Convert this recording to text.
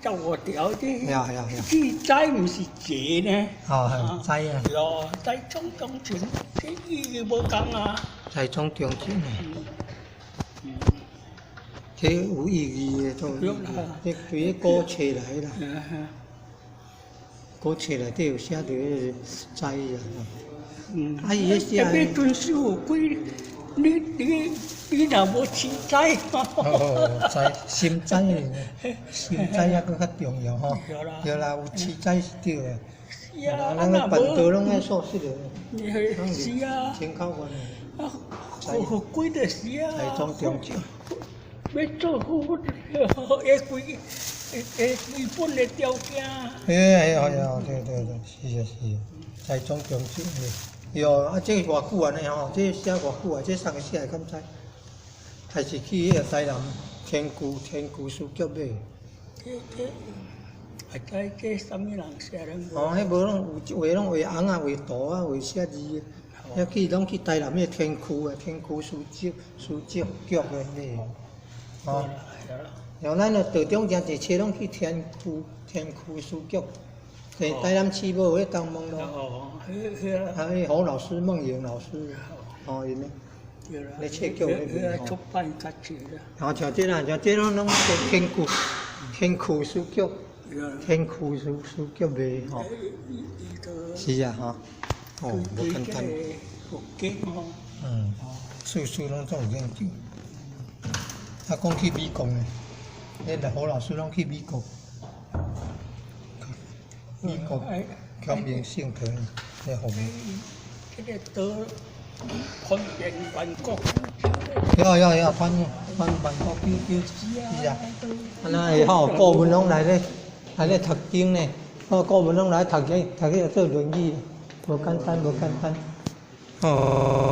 十五條這呀呀呀記載毋是一個呢。哦，係知啊。喲，在總中前，這意義無仝啊。在總中前呢，這有意義的都有意義，這對古冊來啦，古冊內底有寫著彼個知啊。啊伊彼寫特別遵守規，你若無痴呆。哦，知心知的，心知猶閣較重要吼。對啦。對啦，有痴呆是對的。是啊，咱個辦道攏愛素食的。是啊。清口關的。啊，好規就是啊。在總中正。欲做好，會規會基本的條件。哎哎呀，對對對，是啊是啊，在總中正的。喲，啊，這偌久按呢吼？這寫偌久啊？這啥個寫的敢知？還是去彼個台南天駒書局買？這這，啊，這這啥物人寫的？哦，彼無攏有畫攏畫尪仔、畫圖啊、畫寫字的，遐去攏去台南彼個天駒啊，天駒書局的買。哦，然後咱若道中誠濟冊攏去天駒書局，佇台南市無咧東門路。哦，彼彼。啊，彼侯老師、孟穎老師，哦，𪜶咧。咧冊局咧賣出版較濟啦。哦，像這啦，像這攏攏天駒書局，天駒書局賣吼。是啊，吼。哦，無簡單。嗯，事事攏總有研究。啊，講去美國呢，彼個侯老師攏去美國，美國強明聖堂咧服務。這個島傳遍萬國。有有有，傳萬國九九，是啊。啊，那會吼，顧問攏來咧讀經呢，哦，顧問攏來讀經，讀去做論語，無簡單，無簡單。哦。